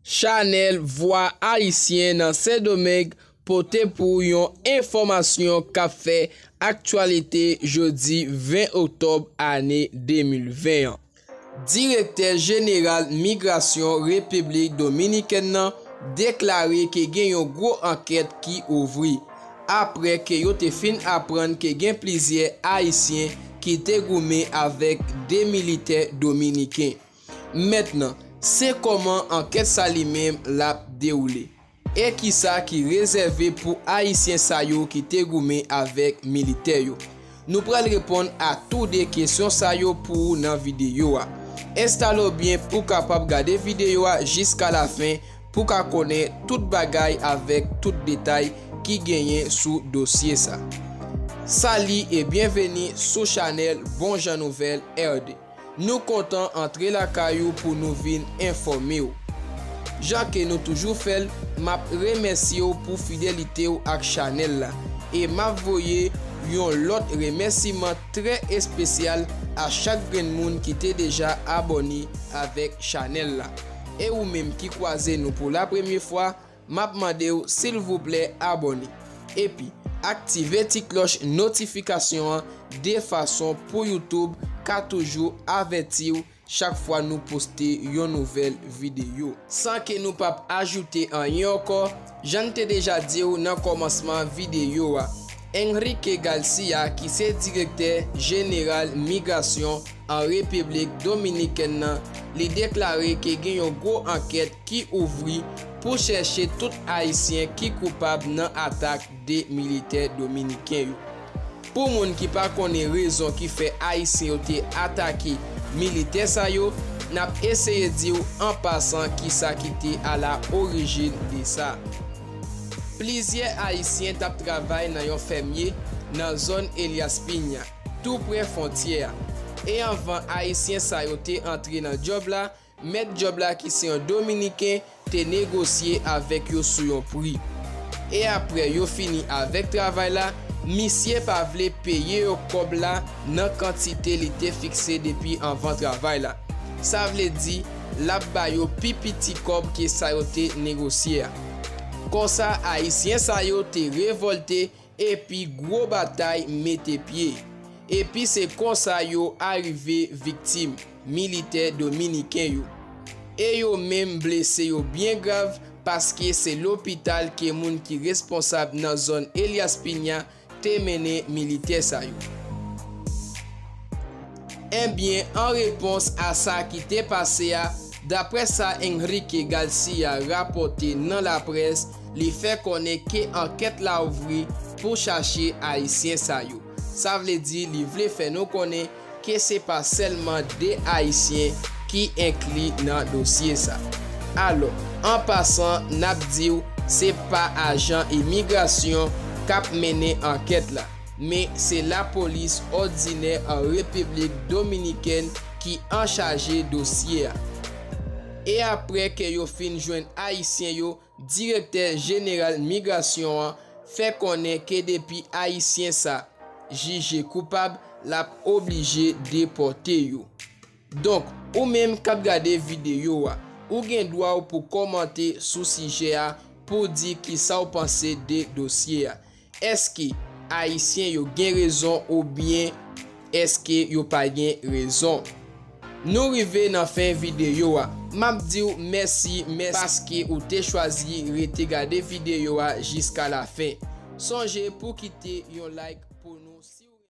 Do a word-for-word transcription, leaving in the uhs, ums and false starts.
Chanèl Vwa Ayisyen nan Sendomeng pote pou yon enfòmasyon k ap fè aktyalite jodi ven oktòb ane de mil ven an. Direktè Jeneral Migrasyon Repiblik Dominikèn nan deklare ke gen yon gwo ankèt ki ouvri apre ke yo te fin aprann ke gen plizyè Ayisyen ki te goumen avèk de militè dominiken. Mentnan, se kòman ankèt sa li menm l ap dewoule? E kisa ki rezève pou Ayisyen sa yo ki te goumen avèk militè yo? Nou pral reponn a tou de kesyon sa yo pou ou nan videyo a. Enstale w byen pou w kapab gade videyo a jiska lafen pou w ka konnen tout bagay avèk tout detay ki genyen sou dosye sa. Sali e byenveni sou chanèl Bon Jan Nouvèl R D. Nou kontan antre lakay ou pou nou vin enfòme w. Jan ke nou toujou fè l, m ap remèsye w pou fidelite w ak chanèl la. E m ap voye yon lòt remèsiman trè espesyal a chak grenn moun ki te deja abòne avèk chanèl la. E ou menm ki kwaze nou pou la premye fwa, m ap mande w silvouplè abòne. Epi, aktive ti klòch notifikasyon an de fason pou YouTube ka toujou avèti w chak fwa nou poste yon nouvèl videyo. San ke nou p ap ajoute anyen ankò, jan n te deja di w nan kòmansman videyo a, Enrique Garcia, ki se direktè jeneral migrasyon an Repiblik Dominikèn nan, li deklare ke gen yon gwo ankèt ki ouvri pou chèche tout Ayisyen ki koupab nan atak de militè dominiken yo. Pou moun ki pa konnen rezon ki fè Ayisyen yo te atake militè sa yo, n ap eseye di w an pasan kisa ki te a la orijin de sa. Plizyè Ayisyen t ap travay nan yon fèmye nan zòn Elias Piña, tou prè fwontyè a. E anvan Ayisyen sa yo te antre nan djòb la, mèt djòb la ki se yon Dominiken te negosye avèk yo sou yon pri. E apre yo fini avèk travay la, misye pa vle peye yo kòb la nan kantite li te fikse depi anvan travay la. Sa vle di, l ap ba yo pi piti kòb ke sa yo te negosye a. Konsa, Ayisyen sa yo te revòlte epi gwo batay mete pye. Epi se konsa yo arive viktim, militè dominiken yo. E yo menm blese yo byen grav paske se lopital ke moun ki responsab nan zòn Elias Piña te mennen militè sa yo. Enbyen, an repons a sa ki te pase a, daprè sa Enrique Garcia rapòte nan laprès, li fè konnen ke ankèt la ouvri pou chache Ayisyen sa yo. Sa vle di li vle fè nou konnen ke se pa sèlman de Ayisyen ki enkli nan dosye sa. Alò, an pasan, n ap di w se pa ajan imigrasyon k ap mennen ankèt la, men se lapolis òdinè an Repiblik Dominikèn ki anchaje dosye a. E apre ke yo fin jwenn Ayisyen yo, direktè jeneral migrasyon an fè konnen ke depi Ayisyen sa jije koupab, l ap oblije depòte yo. Donk, ou menm k ap gade videyo a, ou gen dwa w pou kòmante sou sijè a pou w di kisa w panse de dosye a. Èske Ayisyen yo gen rezon oubyen èske yo pa gen rezon? Nou rive nan fen videyo a. M ap di w mèsi, mèsi paske ou te chwazi rete gade videyo a jiska lafen. Sonje pou kite yon like pou nou si w